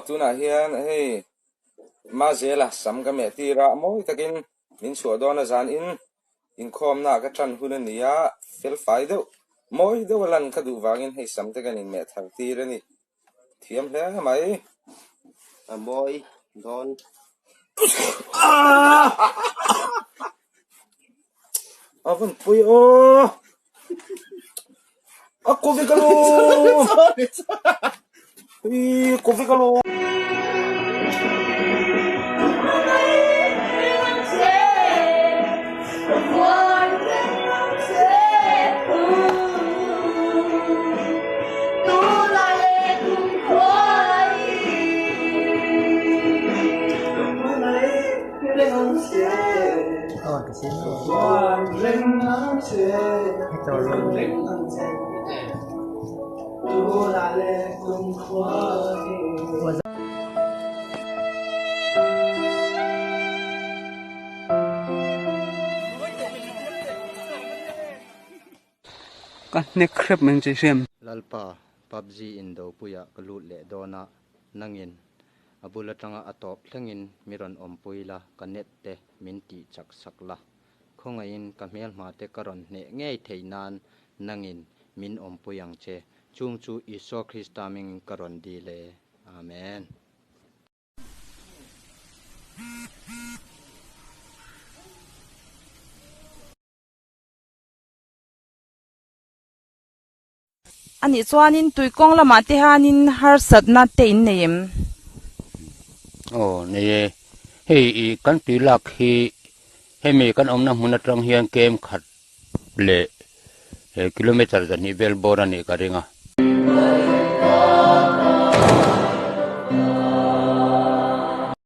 Tunah hian hei Mazela sam ka meh tir a, mawi takin min chhuah dawn a zan in inkhawmna ah ka tan hun a ni a, felfai deuh, mawi deuh a lan ka duh vangin hei sam te kan inmeh thar tir a ni. Thiam hle mai. A mawi dawn. A vawn pui aw. A kovi ka lo. Ui kovi ka lo. Ka hnek hrep mai ang che hriam. Lalpa, PUBG indopuiah ka lut leh dawn a, nangin a bul atanga a tawp thlengin mi rawn awmpui la, ka net te min tih chak sak la. Khawngaihin ka hmelhma te ka rawn hneh ngei theih nan nangin min awmpui ang che. Chung chu Isua Krista mingin ka rawn dil e. Amen. A nih chuanin tui kawng lamah te hianin harsatna te in nei em? Aw nei e, hei i kan tui lak hi hemi kan awmna hmun atang hian kem khat leh kilometer zahnih vel bawr a nih ka ring a.